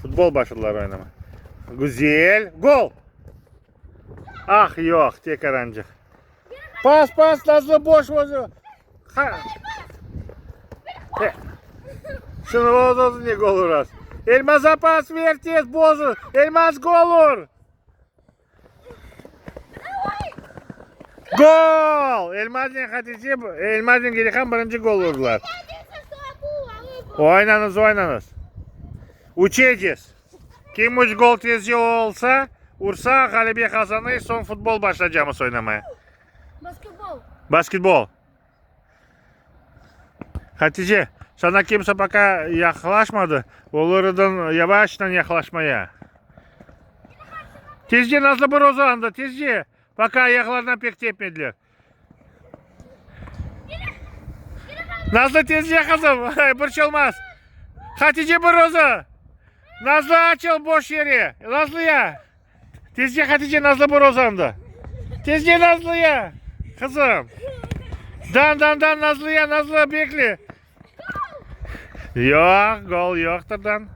Futbol başladılar oynama. Güzel. Gol! Ah, yoq, tekarancıq. Pas, pas, Nazlı boş özü. Ha. E. Şimdi özü ne gol uras. Elmaza pas ver tez bozu. Elmaz gol ur. Gol! Elmaznen Hatice, Elmaznen Gelihan birinci gol urdılar. Oynanız, oynanız. Uçecez. Kim üç gol tezce olsa, ursa, ğalebe qazanır, soñ futbol başlaycamız oynamaya. Basketbol. Basketbol. Hatice, sana kimse пока yaqlaşmadı, olardan yavaştan yaqlaşmaya. Tezce Nazlı bir özü anda, tezce. Пока ayaqlarına pek tepmediler. Nazlı tezce qızım, bir şey olmaz. Hatice bir özü. Nazlı açıl boş yere. Nazlıya. Tezce Hatice Nazlı bir özü anda. Tezce Nazlıya. Qızım. Dan dan dan Nazlıya Nazlı bekle. Yoq, gol yoqtır dan.